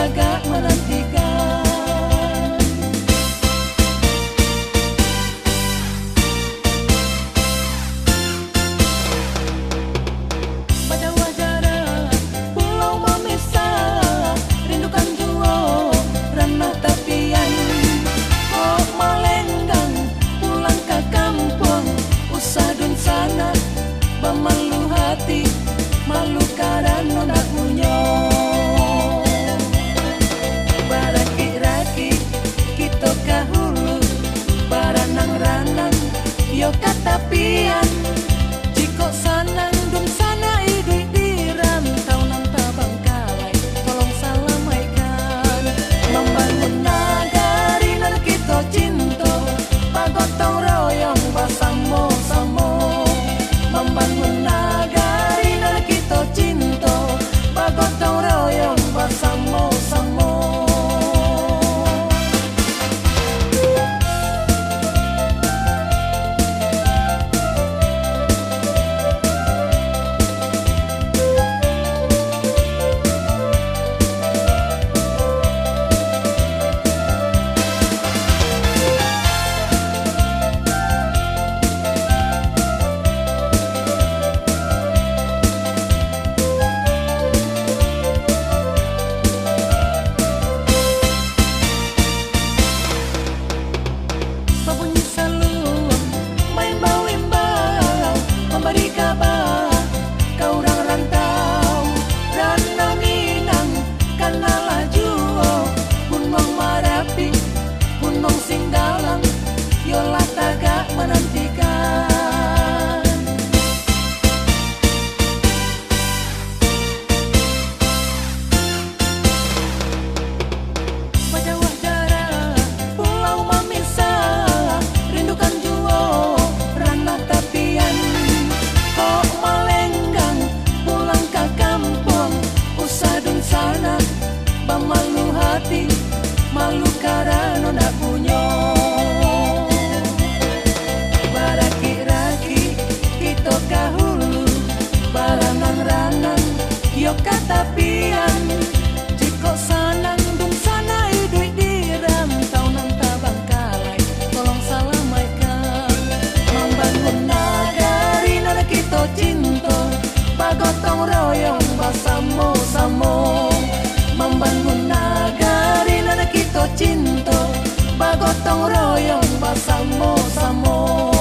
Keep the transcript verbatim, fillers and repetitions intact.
Agak menantikan. Bajauah jarak, pulau memisah, rindukan juo ranah tapian. Kok malenggang pulang ka kampuang, usah dunsanak, bamalu hati, malu karano ndak punyo. Barakik-rakik kito ka hulu, baranang-ranang yo ka tapian. Jikok sanang dunsanak iduik di rantau nan tabangkalai, tolong salamaikkan. Mambangun nagari nan kito cinto, bagotong royong basamo-samo. Mambangun nagari nan kito cinto, bagotong royong basamo-samo. Babunyi saluang, maimbau-imbau, mambari kaba ka urang rantau. Ranah Minang, kanalah juo Gunuang Marapi, Gunuang Singgalang, yo lah tagak manantikan. Bajauah jarak, pulau mamisah, rindukan juo ranah tapian. Kok malenggang pulang ka kampuang, usah dunsanak, bamalu hati, malu karano ndak punyo. Barakik-rakik kito ka hulu, baranang-ranang yo ka tapian. Jikok sanang dunsanak iduik di rantau nan tabangkalai, tolong salamaikkan. Mambangun nagari nan kito cinto, bagotong royong basamo-samo. Mambangun nagari nan kito cinto, bagotong royong basamo-samo.